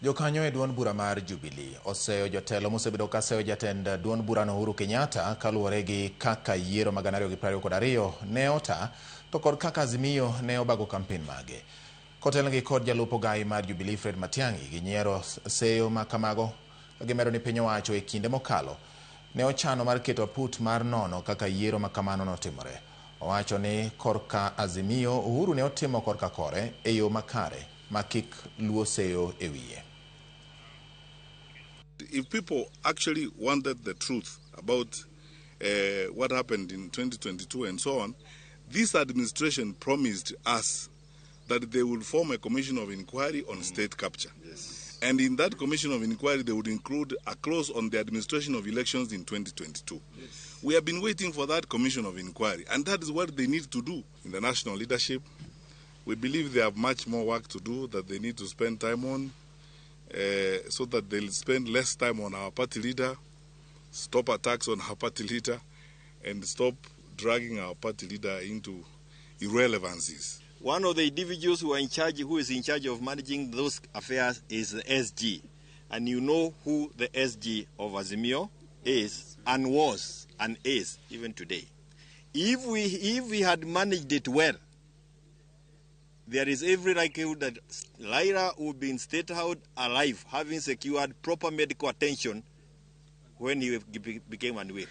Jokanyo e duond bura mar Jubilee oseyo jotelo mosebedo ka seyo jatend duond burano Uhuru Kenyatta kaluwore gi kaka yiero mag 2022 ne ota to kod kaka Azimio ne obago kampen mage. Kotelnegi kod jalup ogai mar Jubilee Fred Matiang'i ginyiero seyo ma kamago ka gimedo ni piny owacho e kinde mokalo ne ochano mar keto aput mar nono kaka yiero ma kamano notimore. Owacho ni korka Azimio, Uhuru ne otimo korka kore e yo makare ma kik luo seyo e wiye. If people actually wanted the truth about what happened in 2022 and so on, this administration promised us that they would form a commission of inquiry on state capture. And in that commission of inquiry, they would include a clause on the administration of elections in 2022. We have been waiting for that commission of inquiry, and that is what they need to do. In the national leadership, we believe they have much more work to do that they need to spend time on, so that they'll spend less time on our party leader, stop attacks on our party leader, and stop dragging our party leader into irrelevancies. One of the individuals who are in charge, who is in charge of managing those affairs, is the SG. And you know who the SG of Azimio is and was and is even today. If we had managed it well, there is every likelihood that Raila would be in State House alive, having secured proper medical attention when he became unwell.